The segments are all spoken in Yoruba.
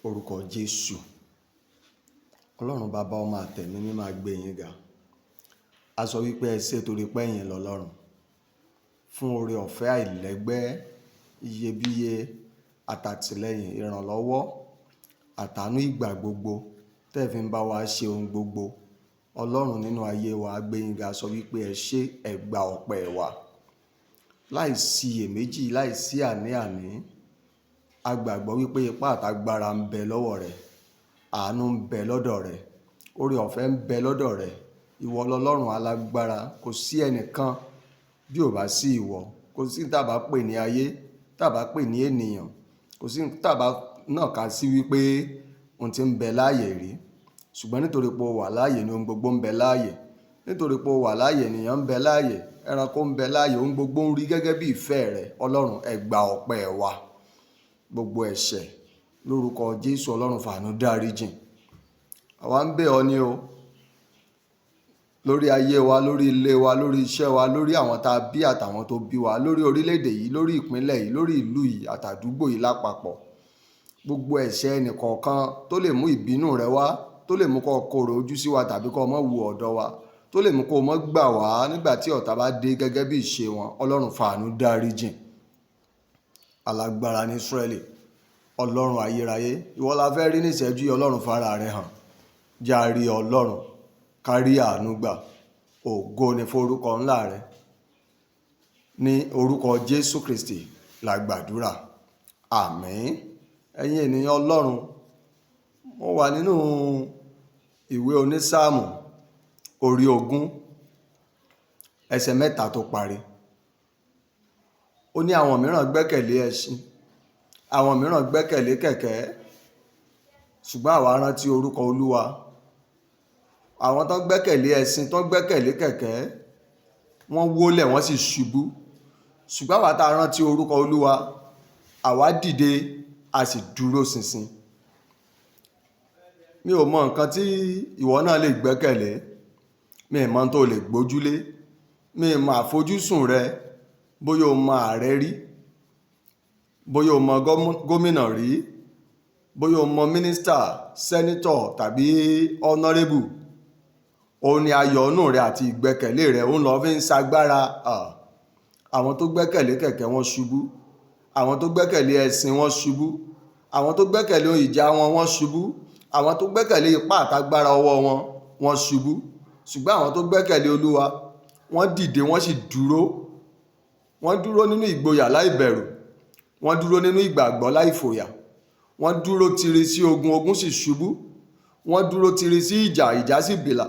Orúkọ Jésù. Ọlọ́run bàbá, ọmọ, àtẹ̀mí mímọ́, a gbé yín ga. A sọ wípé ẹ ṣé torí pé ẹ̀yin lọ́lọ́run. Fún oore ọ̀fẹ́ àìlẹ́gbẹ́, iyebíye, àtàtìlẹ́yìn, ìrànlọ́wọ́, àtànú ìgbà gbogbo tẹ́ fi ń bá wa ṣe ohun gbogbo. Ọlọ́run nínú ayé wa, a gbé yín ga, sọ wípé ẹ ṣé, ẹ gba ọpẹ́ wa. Láìsí iyèméjì, láìsí àní-àní, a gbàgbọ́ wípé ipá àtàgbára ń bẹ lọ́wọ́ rẹ, àánú ń bẹ lọ́dọ̀ rẹ, oore ọ̀fẹ́ ń bẹ lọ́dọ̀ rẹ. Ìwọ lọlọ́run alágbára, kò sí ẹnìkan bí ò bá sí ìwọ. Kò sí tá bá pè ní ayé, tá bá pè ní ènìyàn, kò sí tá bá nàka sí wípé ohun tí ń bẹ láàyè rí. Ṣùgbọ́n nítorí pé o wà láàyè ni ohun gbogbo ń bẹ láàyè. Nítorí pé o wà láàyè, ènìyàn ń bẹ láàyè, ẹranko ń bẹ láàyè, ohun gbogbo ń rí gẹ́gẹ́ bí ìfẹ́ rẹ. Ọlọ́run, ẹ gba ọpẹ́ wa. Gbogbo ẹ̀ṣẹ̀, lórúkọ Jésù, Ọlọ́run fàánú dáríjìn. Àwa ń bẹ̀ ọ́ ní o. Lórí ayé wa, lórí ilé wa, lórí iṣẹ́ wa, lórí àwọn tá a bí àtàwọn tó bí wa, lórí orílẹ̀-èdè yìí, lórí ìpínlẹ̀ yìí, lórí ìlú yìí àtàdúgbò yìí lápapọ̀. Gbogbo ẹ̀ṣẹ̀ ẹnì kọ̀ọ̀kan tó lè mú ìbínú rẹ wá, tó lè mú kó korò ojú sí wa tàbí kó má wu ọ̀dọ̀ wa, tó lè mú kó má gbà wá nígbà tí ọ̀tá bá dé gẹ́gẹ́ bí ìṣe wọn. Ọlọ́run fàánú dáríjìn. Alágbára ní Ísírẹ́lì, Ọlọ́run ayérayé, ìwọ la fẹ́ rí ní ìṣẹ́jú yìí. Ọlọ́run, fara rẹ hàn. Jẹ́ a rí Ọlọ́run, ká rí àánú gbà. Ògo ni forúkọ ńlá rẹ. Ní orúkọ Jésù Kristi la gbàdúrà. Àmín. Ẹ̀yin ènìyàn Ọlọ́run, mo wà nínú ìwé onísáàmù, orí 20, ẹsẹ̀ 3 tó parí. Ó ní àwọn mìíràn gbẹ́kẹ̀lé ẹṣin, àwọn mìíràn gbẹ́kẹ̀lé kẹ̀kẹ́, ṣùgbọ́n àwa rántí orúkọ Olúwa. Àwọn tó gbẹ́kẹ̀lé ẹṣin, tó gbẹ́kẹ̀lé kẹ̀kẹ́, wọ́n wólẹ̀, wọ́n sì ṣubú. Ṣùgbọ́n àwa tá a rántí orúkọ Olúwa, àwa dìde, a sì dúró ṣinṣin. Mi ò mọ nǹkan tí ìwọ náà lè gbẹ́kẹ̀lé. Mi ò mọ ohun tó lè gbójúlé. Mi ò mọ àfojúsùn rẹ, bóyá o mọ ààrẹ rí, bóyá o mọ gómìnà rí, bóyá o mọ mínísítà, senator tàbí honourable. Òun ni ayọ̀ inú rẹ àti ìgbẹ́kẹ̀lé rẹ, òun lọ fi ń ṣagbára. Àwọn tó gbẹ́kẹ̀lé kẹ̀kẹ́, wọ́n ṣubú. Àwọn tó gbẹ́kẹ̀lé ẹṣin, wọ́n ṣubú. Àwọn tó gbẹ́kẹ̀lé ohun ìjà wọn, wọ́n ṣubú. Àwọn tó gbẹ́kẹ̀lé ipá àtagbára ọwọ́ wọn, wọ́n ṣubú. Ṣùgbọ́n àwọn tó gbẹ́kẹ̀lé Olúwa, wọ́n dìde, wọ́n sì dúró. Wọ́n dúró nínú ìgboyà láìbẹ̀rù. Wọ́n dúró nínú ìgbàgbọ́ láìfòyà. Wọ́n dúró tiri sí ogun, ogun sì ṣubú. Wọ́n dúró tiri sí ìjà, ìjà sì bìlà.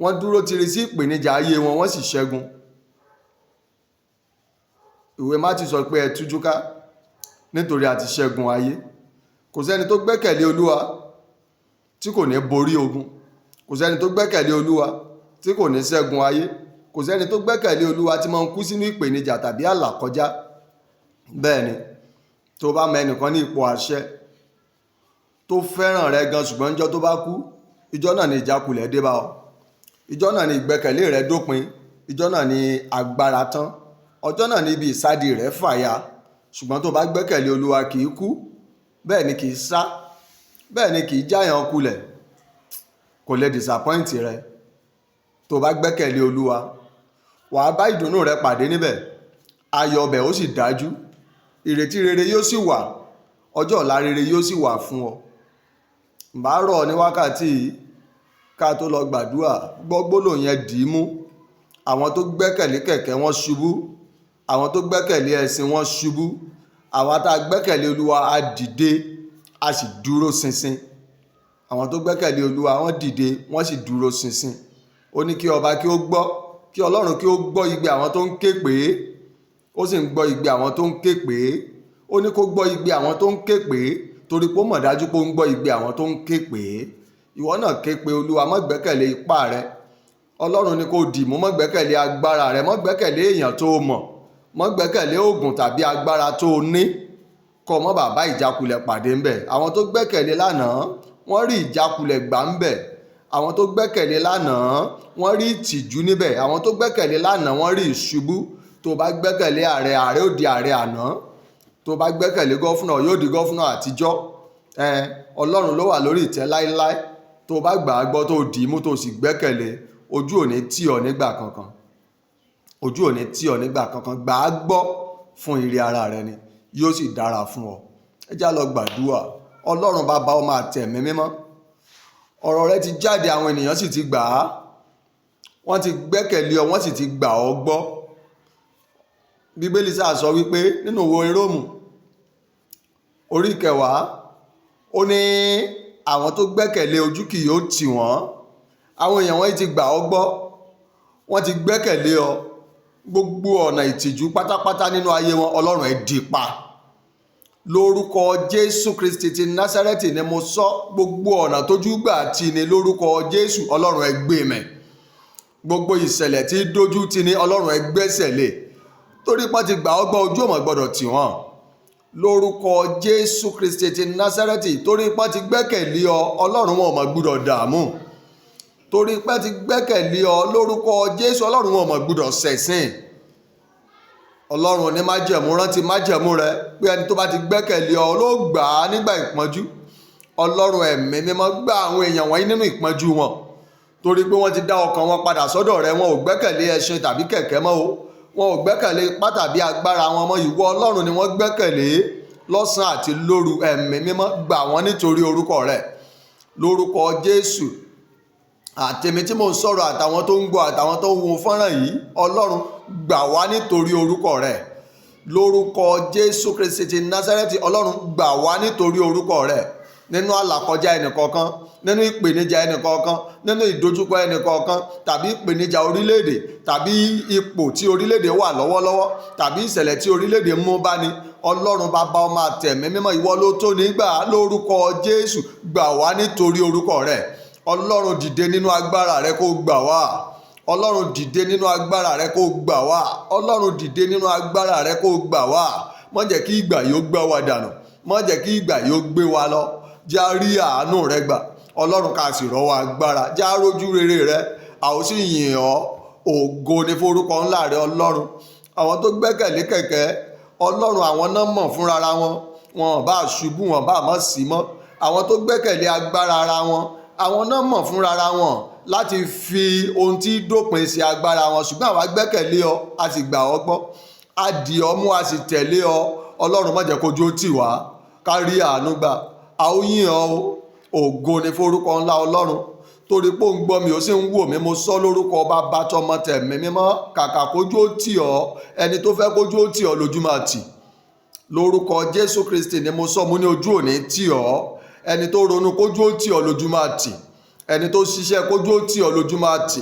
Wọ́n dúró tiri sí ìpèníjà ayé wọn, wọ́n sì ṣẹ́gun. Ìwé Mátíù sọ pé ẹ tújú ká, nítorí a ti ṣẹ́gun ayé. Kò sẹ́ni tó gbẹ́kẹ̀lé Olúwa tí kò ní borí ogun. Kò sẹ́ni tó gbẹ́kẹ̀lé Olúwa tí kò ní ṣẹ́gun ayé. Kò sẹ́ni tó gbẹ́kẹ̀lé Olúwa tí máa ń kú sínú ìpèníjà tàbí àlàkọjá. Bẹ́ẹ̀ ni, tó bá mọ ẹnìkan ní ipò àṣẹ tó fẹ́ràn rẹ gan, ṣùgbọ́n ìjọ́ tó bá kú, ìjọ́ náà ni ìjákulẹ̀ dé bá ọ. Ìjọ́ náà ni ìgbẹ́kẹ̀lé rẹ dópin. Ìjọ́ náà ni agbára tán. Ọjọ́ náà ni ibi ìsádi rẹ fàya. Ṣùgbọ́n tó bá gbẹ́kẹ̀lé Olúwa, kì í kú, bẹ́ẹ̀ ni kì í sá, bẹ́ẹ̀ ni kì í jáyàn kulẹ̀, kò lè disappoint rẹ. Tó bá gbẹ́kẹ̀lé Olúwa, wàá bá ìdùnnú rẹ pàdé níbẹ̀. Ayọ̀ ọbẹ̀ ó sì dájú, ìrètí rere yóò sì wà, ọjọ́ ọ̀la rere yóò sì wà fún ọ. Bá rọ̀ ní wákàtí yìí, ká tó lọ gbàdúrà, gbọ́ gbólóhùn yẹn, dì í mú. Àwọn tó gbẹ́kẹ̀lé kẹ̀kẹ́, wọ́n ṣubú. Àwọn tó gbẹ́kẹ̀lé ẹṣin, wọ́n ṣubú. Àwa tá a gbẹ́kẹ̀lé Olúwa, a dìde, a sì dúró ṣinṣin. Àwọn tó gbẹ́kẹ̀lé Olúwa, wọ́n dìde, wọ́n sì dúró ṣinṣin. Ó ní kí ọba kí ó gbọ́, kí Ọlọ́run kí ó gbọ́ igbe àwọn tó ń ké pè é. Ó sì ń gbọ́ igbe àwọn tó ń ké pè é. Ó ní kó gbọ́ igbe àwọn tó ń ké pè é, torí pé ó mọ̀ dájú pé ó ń gbọ́ igbe àwọn tó ń ké pè é. Ìwọ náà ké pe Olúwa, má gbẹ́kẹ̀lé ipá rẹ. Ọlọ́run ni kò dì mú, má gbẹ́kẹ̀lé agbára rẹ, má gbẹ́kẹ̀lé èèyàn tó mọ̀, má gbẹ́kẹ̀lé oògùn tàbí agbára tó ní, kọ́ mọ́ bàbá ìjákulẹ̀ pàdé ńbẹ̀. Àwọn tó gbẹ́kẹ̀lé lánàá, wọ́n rí ìjákulẹ̀ gbà ńbẹ̀. Àwọn tó gbẹ́kẹ̀lé lánàá, wọ́n rí ìtìjú níbẹ̀. Àwọn tó gbẹ́kẹ̀lé lánàá, wọ́n rí ìṣubú. Tó bá gbẹ́kẹ̀lé ààrẹ, ààrẹ ó di ààrẹ àná. Tó bá gbẹ́kẹ̀lé governor, yóò di governor àtijọ́. Ọlọ́run ló wà lórí ìtẹ́ láíláí. Tó o bá gbà á gbọ́, tó o dì í mú, tó o sì gbẹ́kẹ̀lé, ojú ò ní tì ọ́ nígbà kankan. Ojú ò ní tì ọ́ nígbà kankan. Gbà á gbọ́ fún ire ara rẹ ni, yóò sì dára fún ọ. Ẹ já lọ gbàdúrà. Ọlọ́run Bàbá, Ọmọ àtẹ̀mí mímọ́, ọ̀rọ̀ rẹ ti jáde, àwọn ènìyàn sì ti gbà á, wọ́n ti gbẹ́kẹ̀lé ọ, wọ́n sì ti gbà ọ́ gbọ́. Bíbélì sáà sọ wípé nínú ìwé Róòmù orí kẹwàá, ó ní àwọn tó gbẹ́kẹ̀lé, ojú kì yóò tì wọ́n. Àwọn èèyàn wọ́n ti gbà ọ́ gbọ́, wọ́n ti gbẹ́kẹ̀lé ọ. Gbogbo ọ̀nà ìtìjú pátápátá nínú ayé wọn, Ọlọ́run, ẹ̀ dì pa. Lórúkọ Jésù Kristi ti Násárẹ́tì ni mo sọ, gbogbo ọ̀nà tójú gbà tì ní, lórúkọ Jésù, Ọlọ́run, ẹ gbé mẹ́. Gbogbo ìṣẹ̀lẹ̀ tí dójú tì ní, Ọlọ́run, ẹ gbẹ́sẹ̀ lé. Torí pọ́n ti gbà ọ́ gbọ́, ojú ò mọ̀ gbọ́dọ̀ tì wọ́n. Lórúkọ Jésù Kristi ti Násárẹ́tì, torí pọ́n ti gbẹ́kẹ̀lé ọ, Ọlọ́run, wọn ò mọ̀ gbọ́dọ̀ dààmú. Torí pọ́n ti gbẹ́kẹ̀lé ọ, lórúkọ Jésù, Ọlọ́run, wọn ò mọ̀ gbọ́dọ̀ ṣẹ̀sín. Ọlọ́run ní májẹ̀mú, rántí májẹ̀mú rẹ pé ẹni tó bá ti gbẹ́kẹ̀lé ọ ló gbà á nígbà ìpọ́njú. Ọlọ́run ẹ̀mí mímọ́, gbà àwọn èèyàn wọ̀nyí nínú ìpọ́njú wọn, torí pé wọ́n ti dá ọkàn wọn padà sọ́dọ̀ rẹ. Wọn ò gbẹ́kẹ̀lé ẹṣin tàbí kẹ̀kẹ́ mọ́ o, wọn ò gbẹ́kẹ̀lé ipá tàbí agbára wọn mọ́. Ìwọ Ọlọ́run ni wọ́n gbẹ́kẹ̀lé lọ́sàn-án àti lóru. Ẹ̀mí mímọ́, gbà wọ́n nítorí orúkọ rẹ. Lórúkọ Jésù, àtèmi tí mò ń sọ̀rọ̀, àtàwọn tó ń gbọ́, àtàwọn tó ń wo fọ́nrán yìí, Ọlọ́run, gbà wá nítorí orúkọ rẹ. Lórúkọ Jésù Kristi ti Násárẹ́tì, Ọlọ́run, gbà wá nítorí orúkọ rẹ. Nínú àlàkọjá ẹnìkọ̀ọ̀kan, nínú ìpèníjà ẹnìkọ̀ọ̀kan, nínú ìdojúkọ ẹnìkọ̀ọ̀kan, tàbí ìpèníjà orílẹ̀-èdè, tàbí ipò tí orílẹ̀-èdè wà lọ́wọ́lọ́wọ́, tàbí ìṣẹ̀lẹ̀ tí orílẹ̀-èdè mú bá ní, Ọlọ́run Bàbá, Ọmọ àtẹ̀mí mímọ́, ìwọ ló tó nígbà. Lórúkọ Jésù, gbà wá nítorí orúkọ rẹ. Ọlọ́run, dìde nínú agbára rẹ kó gbà wá. Ọlọ́run, dìde nínú agbára rẹ kó gbà wá. Ọlọ́run, dìde nínú agbára rẹ kó gbà wá. Má jẹ́ kí ìgbà yóò gbá wa dànù, má jẹ́ kí ìgbà yóò gbé wa lọ. Já rí àánú rẹ gbà, Ọlọ́run, ká sì rọ́wọ́ agbára. Já rójú rere rẹ, a ó sì yìn ọ́. Ògo ni forúkọ ńlá rẹ. Ọlọ́run, àwọn tó gbẹ́kẹ̀lé kẹ̀kẹ́, Ọlọ́run, àwọn náà mọ̀ fúnra wọn, wọn bá ṣubú, wọn bá mọ̀ sí mọ́. Àwọn tó gbẹ́kẹ̀lé agbára ara wọn, àwọn náà mọ̀ fúnra wọn láti fi ohun tí dópin sí agbára wọn. Ṣùgbọ́n àwa gbẹ́kẹ̀lé ọ, a sì gbà ọ́ gbọ́, a dì ọ́ mú, a sì tẹ̀lé ọ. Ọlọ́run, má jẹ́ kójú ó tì wá, ká rí àánú gbà, a ó yìn ọ́ o. Ògo ni forúkọ ńlá Ọlọ́run. Torí pé ó ń gbọ́ mi, ó sì ń wò mí, mo sọ lórúkọ Bàbá, tọmọ, tẹ̀mí mímọ́, kàkà kójú ó tì ọ́, ẹni tó fẹ́ kójú ó tì ọ́ lójú máa tì. Lórúkọ Jésù Kristi ni mo sọ, mo ní ojú ò ní tì ọ́. Ẹni tó ronú kójú ó tì ọ́ lójú máa tì. Ẹni tó ṣiṣẹ́ kójú ó tì ọ́ lójú máa tì.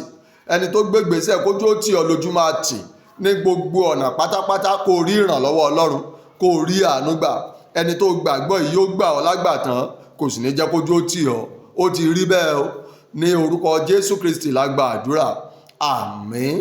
Ẹni tó gbégbèsè kójú ó tì ọ́ lójú máa tì. Ní gbogbo ọ̀nà pátápátá, kó rí ìrànlọ́wọ́ Ọlọ́run, kó rí àánú gbà. Ẹni tó gbàgbọ́ yìí yóò gbà ọ́ lágbàtàn, kò sì ní jẹ́ kójú ó tì ọ́. Ó ti rí bẹ́ẹ̀ o. Ní orúkọ Jésù Kristi la gba àdúrà. Àmín.